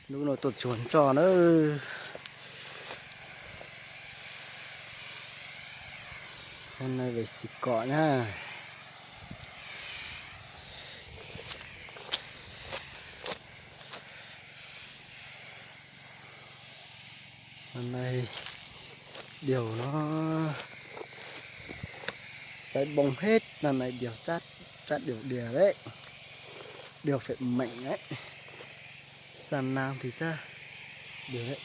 Lub no tuaj tsuag ntsoj na. Hôm nay về xịt cỏ nha. Năm nay điều nó cháy bông hết, năm nay điều chát, chát điều đìa đấy. Điều phải mạnh đấy. Sang năm thì chắc điều đấy.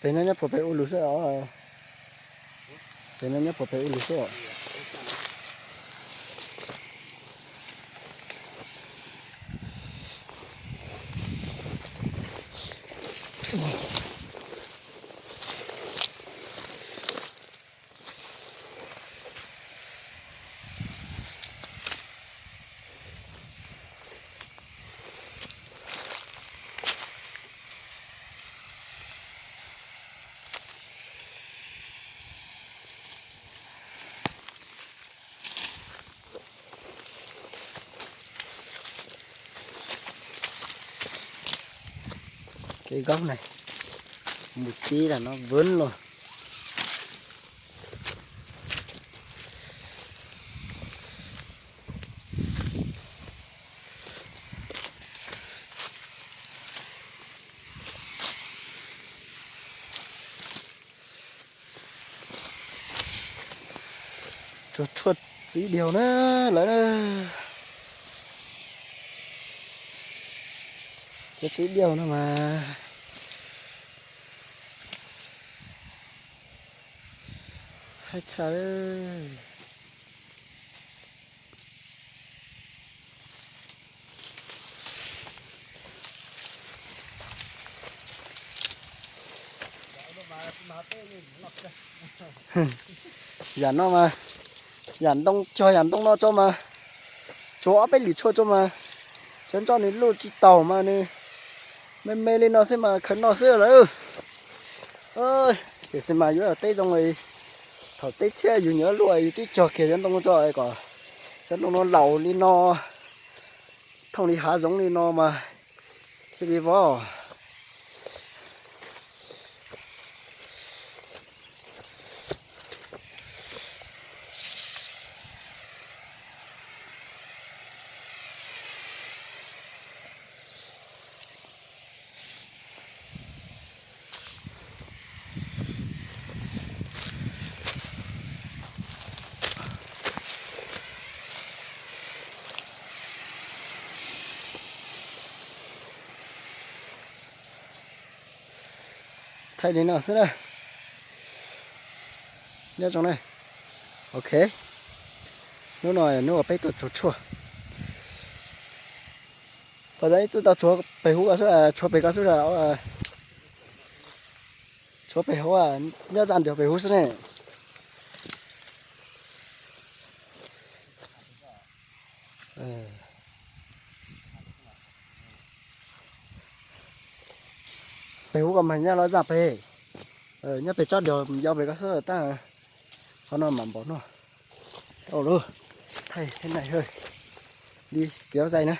Pem no nyob puag pem ub lug xwb os. Pem no nyob puag pem ub lug xwb os. Cái gốc này, một tí là nó vướng luôn. Tsuag tsuag txiv diaug na, lawv na. Tsuag txiv diaug no mas haib tshaj. Yam no mas, yam ntoo cog yam ntoo no tso mas, tsuav ob peb lwm tshuaj tso mas, cov ntsoj nws luj tsis taus mas nws me me li no xwb mas khaws noj xwb lawm. Tiam sis mas yuav yog teb zoo li thaum teb txhiab yus nyuam qhuav luaj yus twb cog kiag cov ntoo tso kom cov ntoo no laus li no, thooj li hav zoov li no mas thiaj li vov. Thaij li no xwb na. Nyob zoo na. Ok. Hnub no hnub uas peb tuaj tsuag tshuaj. Thaum ib txwm tau tshuav pem hub ko xwb, tshuav pem ko xwb. Tshuav pem hub, nyob zaj nrog pem hub xwb ne. Pem hub ko mas nyob los zaj pem, nyob pem tsob diaug yau pem ko xwb tab. Qhov no mam npaum no. Tau lawm, thaij thiab nai, li kev zais na.